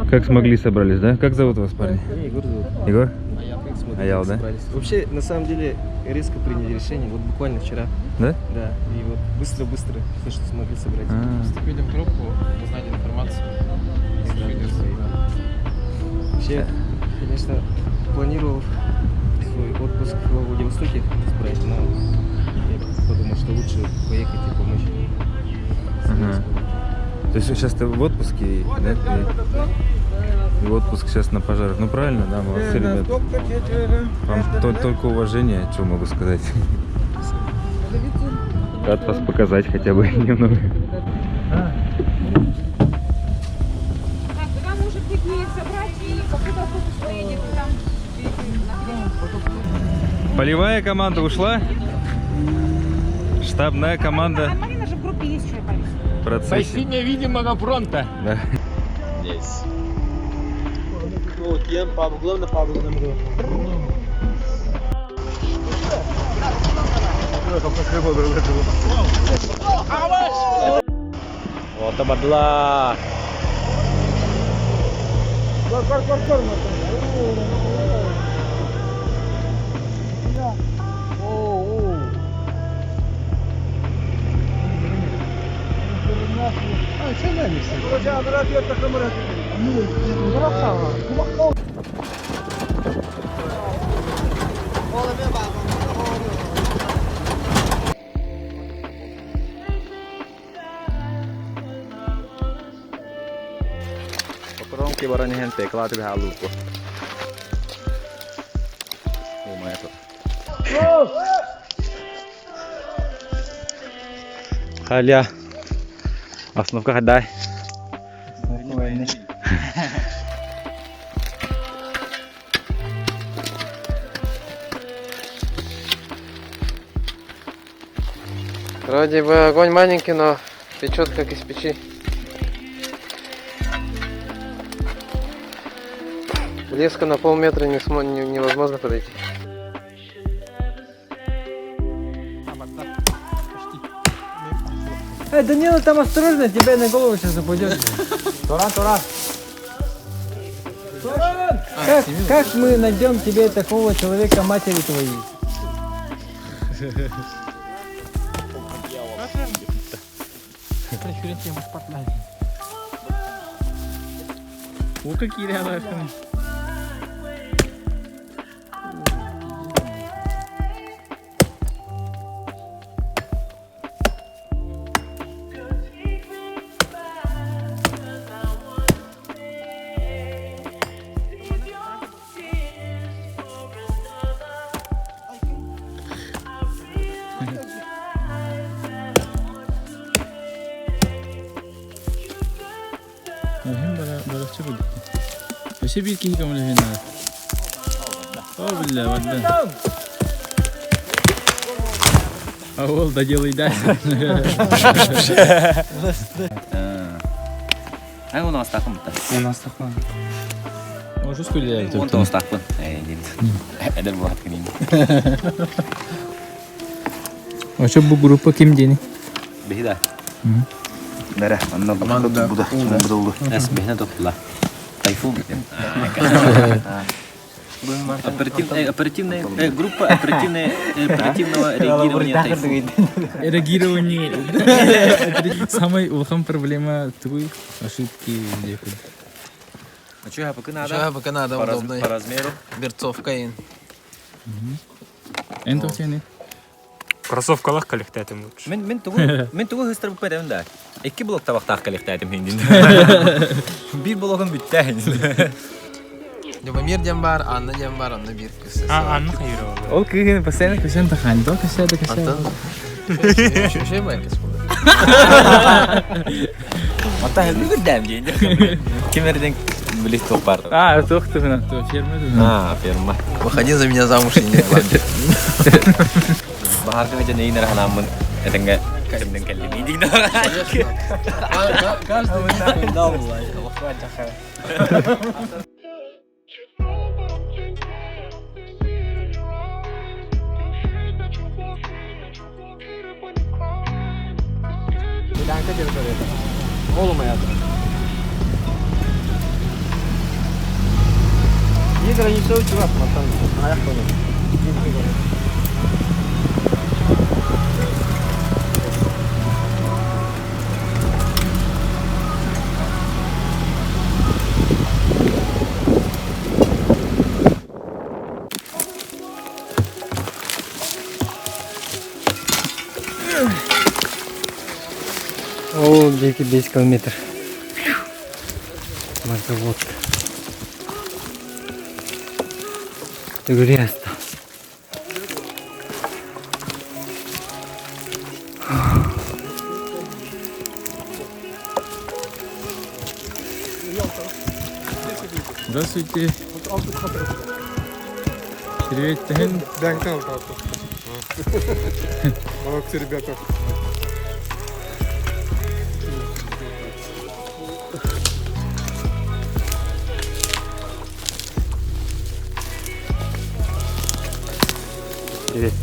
Как смогли собрались, да? Как зовут вас, парень? Меня Егор зовут. Егор? Как смогли, Аял, как да? собрались. Вообще, на самом деле, резко приняли решение, вот буквально вчера. Да? Да, и вот быстро-быстро все, что смогли собрать. А, Вступили в группу, узнали информацию. Вообще, конечно, планировал свой отпуск во Владивостоке справить, но я подумал, что лучше поехать и помочь. Ага. То есть сейчас ты в отпуске, да? И в отпуск сейчас на пожарах. Ну правильно, да, молодцы, ребят. Вам только уважение, что могу сказать. Рад вас показать хотя бы немного. Так, тогда может быть мне их собрать и какой-то автобус поедет и там Полевая команда ушла. Штабная команда А Марина же в группе есть еще, я повесила. в процессе. невидимого фронта. Да. Ото бабла. Покромки баран иһэн пекла түбэһэ алуку. Халя. Основка хадай. Вроде бы огонь маленький, но печет как из печи. Близко на полметра не невозможно подойти. Эй, Данила, там осторожно, тебе на голову сейчас упадет. Туран, Туран. Как мы найдем тебе такого человека матери твоей? О, какие рядом. المهم بلا بلا شو بدك بس يبي كي كمان هنا О, бля, вот да. А ол доделай дальше. Ай, у нас таком то. У нас такой. Может, сколько Он там устахпын. Эй, нет. Эдер булат кенин. Вообще бу группа ким дени? Бихида. Бәрә, анна буда. Буда. Буда. Әс бихне тотла. Тайфун. Оперативная, оперативная группа оперативная, оперативного реагирования тайфун. Реагирование. Самый улахан проблема твоих ошибки где А что, пока надо? Чё, пока надо, По, раз- удобно. по размеру. Берцовка ин. Эн тохтени. Кроссовкалах коллектатым лучше. Мен мен тугу мен тугу хыстыр буппетем да. Икки блок табактаах коллектатым хиндин. Бир блогун бүтті. Любомир Дембар, Анна Дембар, Анна Биркус. А, Анна Хайрова. Ол кыгын постоянно көсен тахан, то көсө да көсө. Антон. Вообще байкас болды. Ата хәзер дәм дейін. Кемерден билет топар. А, тохты гына, то ферма. А, ферма. Выходи за меня замуж и не ладно. Бахарга хәҗә нейнер ханамын. Этеңгә кемнең кәллеме дигән. Каждый дал. Ол диэки 5 километр. Марзавод. Төгүрүйэ аста. Здравствуйте. Привет, Тахин. Молодцы, ребята. Привет.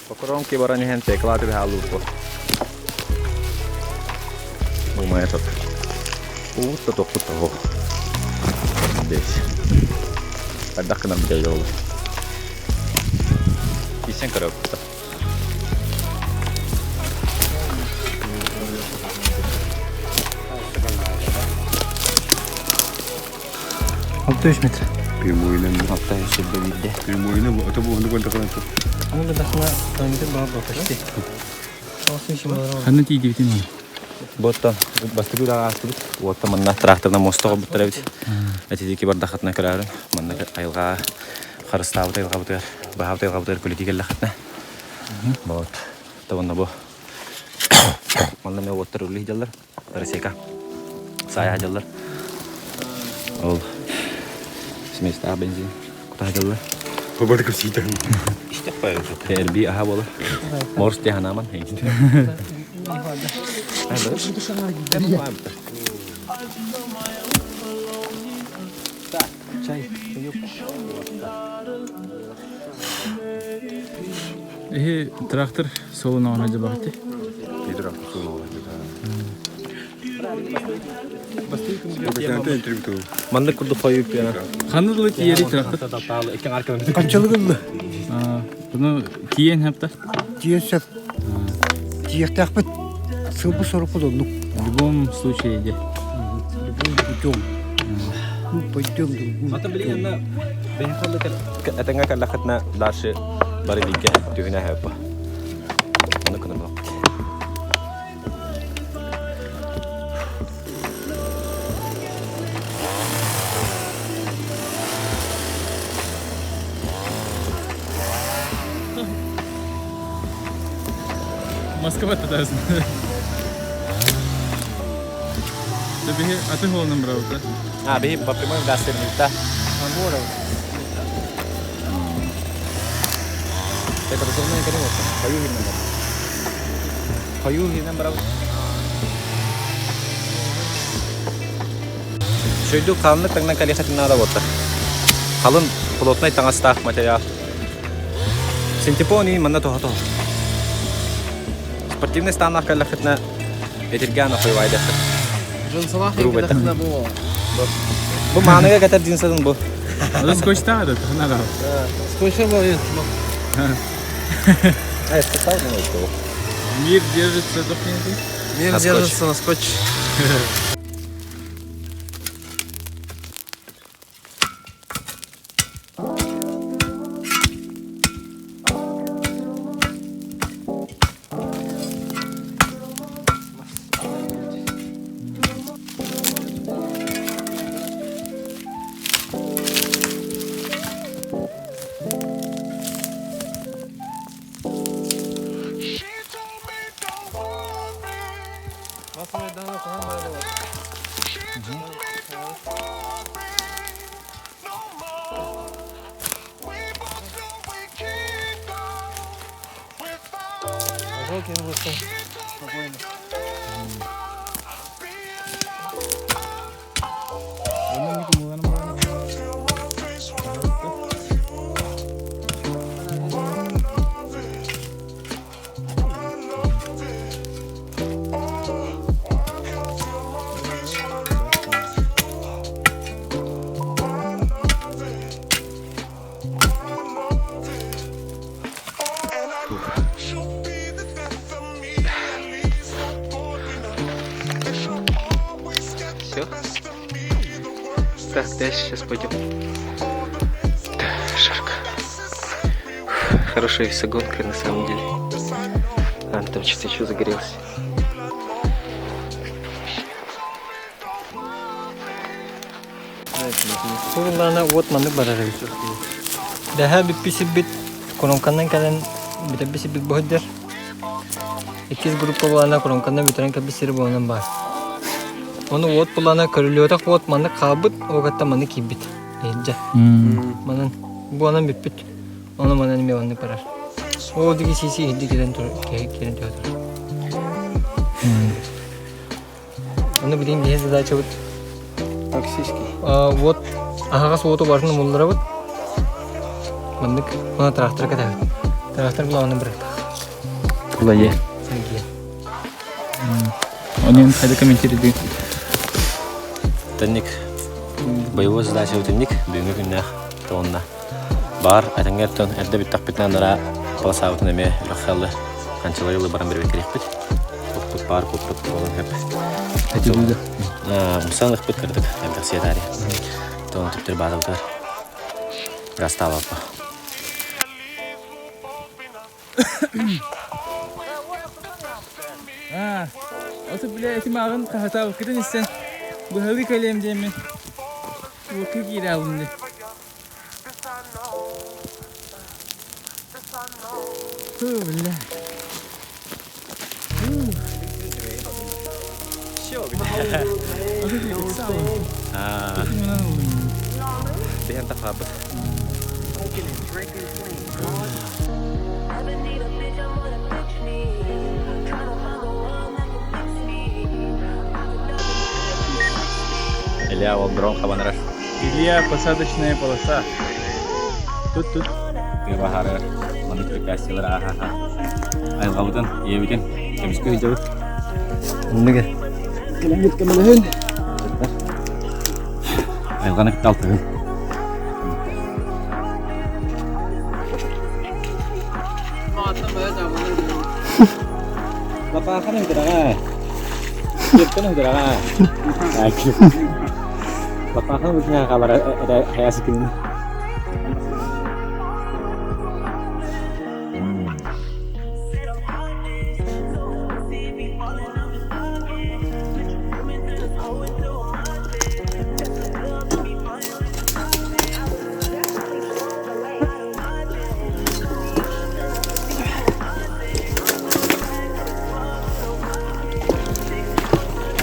Покоромки баран иһэн теклаты хааллыбыт Думаю, этот уутта тохпут того. Здесь. Хайдах гынан бүтэ ол. Кисен көрөппүт. Алты үш метр. Алта сүрбэ биирдэ. Аны да дахна километр бар ба почти. Ханна тиийдибитин ол. Ботта бастыгы да астыбыт. Уотта манна тракторна мостого буттар эбит. Этидики бардахатна көрөрүн. Манна айылга харыстаабыт айылга бутар. Баһабыт айылга бутар көлүтү келлахатна. Вот. Табанна бу. Манна ме уоттар үлі жаллар. Ресека. Сая жаллар. Ол смесь бензин. Кута жаллар. Эрби аха бола. Морс те ханаман. Эхи трактор солуна она жабахти. Манны курду хойуп яна. Ханна дылы тиери трактор. Канчалыгыллы. Буну киен хапта. Тиесеп. Тиехтәхпет. Сылбы сорупу ну. В любом случае иди. Любым путем. Ну, пойдем другим Ата путем. билген Этеңе каллахатна дальше бары бике түгүнә хэппа. Аны көнөр бак. Москва тогда. Тебе, а ты головным брал, да? А, би по прямой газ та. Это разумная конечно. Хаюги нам. Хаюги нам брал. Шөйдү қалны таңнан калихатына да боттар. Қалын плотный таңастақ материал. Синтепон и манна тоха тоха. Спортивный станах калихатына этиргана хойвайда. Грубо это. Бу маныга катар джинсадын бу. А скотч та, да, надо. А, это стал не что. Мир держится дохненький. Мир На скотч. держится на скотч. Так, дальше сейчас пойдем. Да, жарко. Хорошая весогонка на самом деле. А, там что-то еще загорелось. Буоллаҕына уот маннык барар эбит. Бэһээ бүппүт сирбит куруҥканан кэлэн бүтэрбит сирбит бу сылдьар. Иккис группа буолана куруҥканан бүтэрэн кэлбит сири буолан баар. Ону уот булана көрүллүбэтэх уот маннык хаалбыт, ол кытта маннык киирбит. Иһирдьэ. Манан буолан бүппүт. Ону манан эмиэ маннык барар. Ол диги сиси иһирдьэ киирэн турар, киирэн түһэ турар. Ону билигин биһи задачабыт Токсический. Вот аһаҕас уоту барытын умулларабыт. Маннык уонна трактор кэтэһэбит. Трактор булаҕынан бырахтах. Кулайы. Сергей. Онен хайда комментируйдуй? Тэнник боевой задача тэнник бүгүҥҥү күннээх тонна. Баар этэҥҥэ өттөн эрдэ бүттэхпитинэ анараа полосабытын эмиэ үрэх ханчалай ылы баран бэрбит кэлиэхпит. Куппут баар куппут буолан хөп. Этилүүдэ. Мусан ыкпыт кырдык элбэх сиэтари. Тоон түптөр баатабытыгар. Гастаабаппа. Аа, ото бля эти мааҕын хаһытаабыккытын истэн быһалыы кэлиэм диэммин уокка киирэ алым дии. Фу, бля. Биһэн тахаабыт. Илья ол дрон хабанарар. Илья, посадочная полоса. Тут тут. Тыа баһаарыгар маннык препятствиелар ааһа айылҕабытын, ийэбитин көмүскүү сылдьабыт. Оннуга. Кэлэҥҥит көмөлөһүн. Айылҕаны кытта алтыһын. Лапааханы ыдыраҕа. Киэптэн ыдыраҕа. Лапааханы бутуна хаалара хайасы күнүн.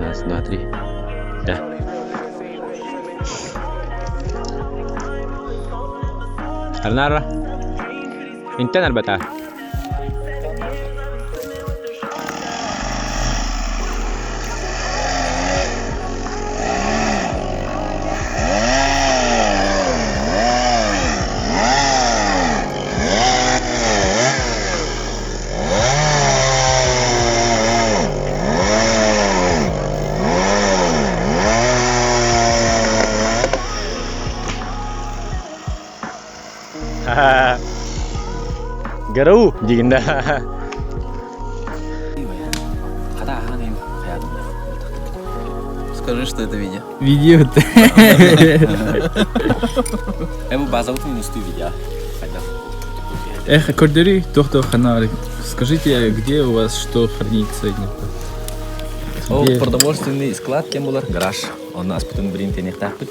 Раз, два, три. Да. Арнара. Интен арбата. ГРУ дигин да. Скажи, что это видео. Видео Эбу базовый минусту видео. Эх, көрдөрүй, туох ханаарык. Скажите, где у вас что хранится? Ол продовольственный склад кем булар? Гараж. Онно аспытын билин тениэхтээхпит.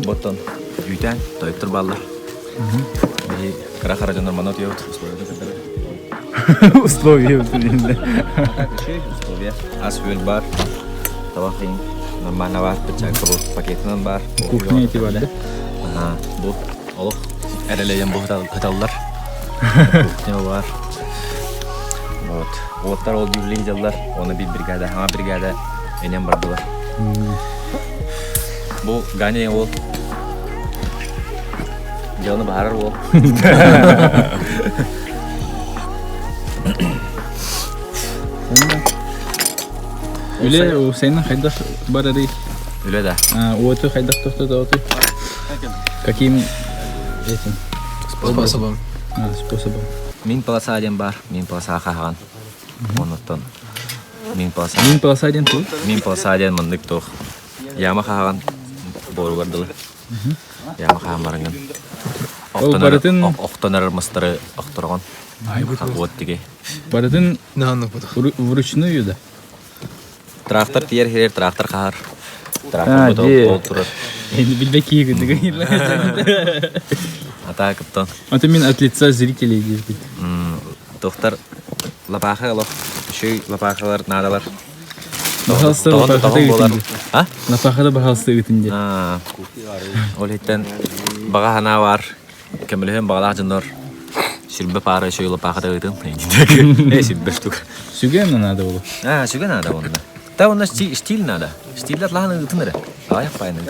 Боттон үүтээн тойуктар бааллар. Биһи кыра хара дьоннор манна утуйабыт. Условия блин. Условия. Ас-үөл бар. Табах иин нормально бар. Перчатка бу пакетынан бар. Кухня эти бар, да? Ага, бу олох эрэлэйэн бу хыталлар. Кухня бар. Вот. Уоттар ол дьүүллүү дьаллар. Оны бир бригада, хаҥа бригада энен бардылар. Бу Ганя ол дьыаланы баһарар уол. Үлэ сен хайдах барарый? Үлэ да. Уоту хайдах тохтотоотуй? Каким этим? Способом. А, способом. Мин полоса диэн бар, мин полоса хаһаҕан. Оннуттан мин полоса. Мин полоса диэн тугуй? Мин полоса диэн маннык туох. Яма хаһаҕан. буоругар дылы. Яма хаамарыҥын. Ол барытын Охтон эрэр мастары охтороҕун. Уот тиги. Барытын вручную да? Трактор тиер хирер, трактор хаһар. Трактор бу ол турар. Билбэт киһи кытыгы. Ата кыптан. Это мин от лица зрителей диэбит. Тохтар лапаха олох үчүгэй лапахалар наадалар. Баһалста лапахата ыытын. А? Лапахата баһалста ыытын диэн. Ол иһиттэн баҕа санаа баар. Көмөлөһөн баҕалаах дьоннор сүрбэ паара үчүгэй лапахата ыытын. Э, сүрбэ штук. Сүгэ надо было. А, сүгэ надо онно. Та онно стиль надо. Стильдер лаһаны ыытын эрэ. Аҕайах пайынан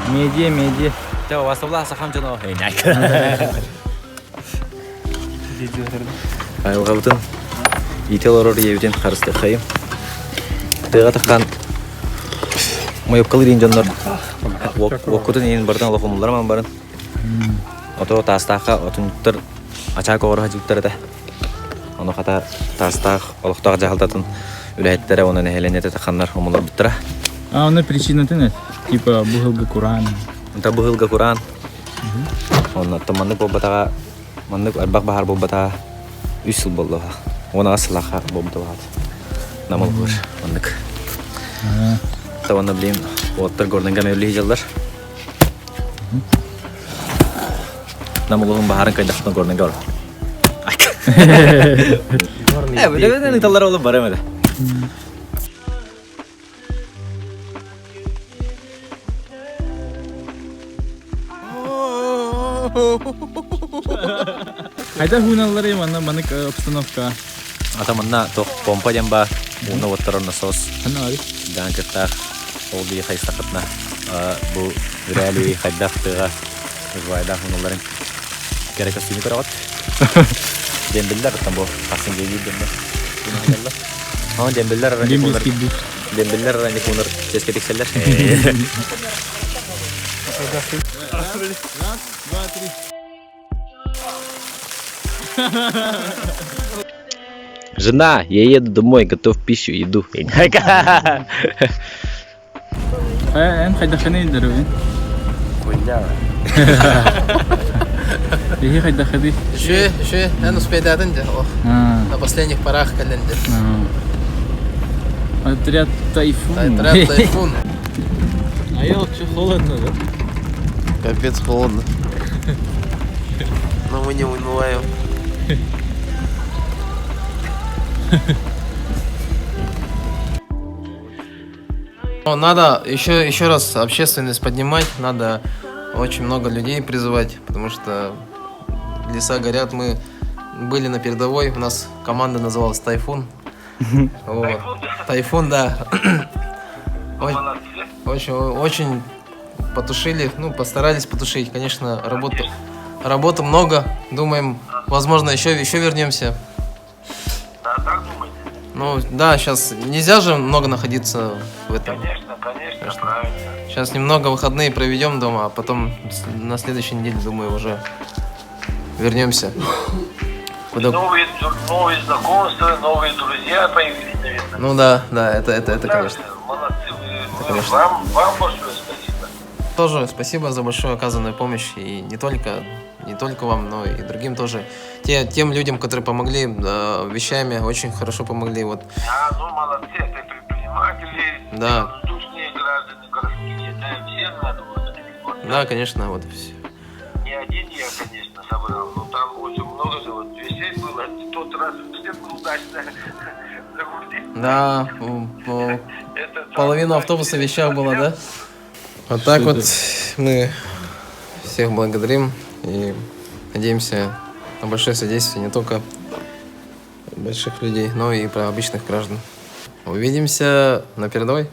Медиа, медиа. Те васовла сахам дьоно. Айылҕабытын иитэ олорор ийэбитин харыстыаххайым. Тыаҕа таххан мойопкалыыр иин дьоннор уоккутун иин барытын олох умулларыман барын. Ото таастаахха отуннуктар ачаак оҕоро садьыктар этэ. Ону хата таастаах олохтоох дьаһалтатын үлэһиттэрэ уонна нэһилиэнньэтэ тахханнар умулларбыттара. А онно причинатын эт? Типа быһылга кураан. Онто быһылга кураан. Онно маннык буолбатаҕа маннык элбэх баһаар буолбатаҕа үс сыл буолла. 18 сыллаахха буолбута баҕат. Намылгыр маннык. Та уонна блин уоттар горнайга мөөллүү дьаллар. Нам улуһун баһарын кайдахтан горнайга бар. Э, билебен ыталлар олу барам эде. Хайда хуналлары манна манык обстановка. Ата манна тох помпа диэн баар. Уонна уоттарар насос. Даан кыттаах ол дии хайыстахытына бу үрээли хайдах тыаҕа выживайдаах унулларын кэрэ көстүүнү көрөҕүт. Дембеллер оттон бу хассын дьиэлиир дьоннор. Онон дембеллер дембеллер ранник унар ческэ тиксэллэр. Раз, два, три. Жена, я еду домой, готовь пищу, еду. Эн хайдаххыный здоровье? Эһи хайдаххыный? Үшү, үшү, эн успейдаатын дьэ, ох. На последних порах кэллин дьэ. Отряд Тайфун. Отряд Тайфун. А я вообще холодно, да? Капец холодно. Но мы не унываем. Надо еще, еще раз общественность поднимать, надо очень много людей призывать, потому что леса горят. Мы были на передовой, у нас команда называлась «Тайфун». Вот. «Тайфун», да. Очень, очень потушили, ну, постарались потушить. Конечно, работы, работы много. Думаем, возможно, еще, еще вернемся. Да, так думаете? Ну, да, сейчас нельзя же много находиться в этом. Конечно, конечно, правильно. Сейчас немного выходные проведем дома, а потом на следующей неделе, думаю, уже вернемся. Куда... Новые, новые знакомства, новые друзья появились, наверное. Ну да, да, это, это, это, конечно. Молодцы, вы, Это, вы, конечно. вам, вам большое спасибо. Тоже спасибо за большую оказанную помощь и не только, не только вам, но и другим тоже. Те, тем людям, которые помогли э, вещами, очень хорошо помогли. Вот. Да, ну молодцы, это предприниматели, Да. душные граждане городские, да, всем надо вот это. Вот. Да, конечно, вот все. Не один я, конечно, собрал, но там очень много же вот вещей было. В тот раз всем удачно загрузили. Да, половина автобуса в вещах была, да? Вот так вот мы всех благодарим и надеемся на большое содействие не только больших людей, но и про обычных граждан. Увидимся на передовой.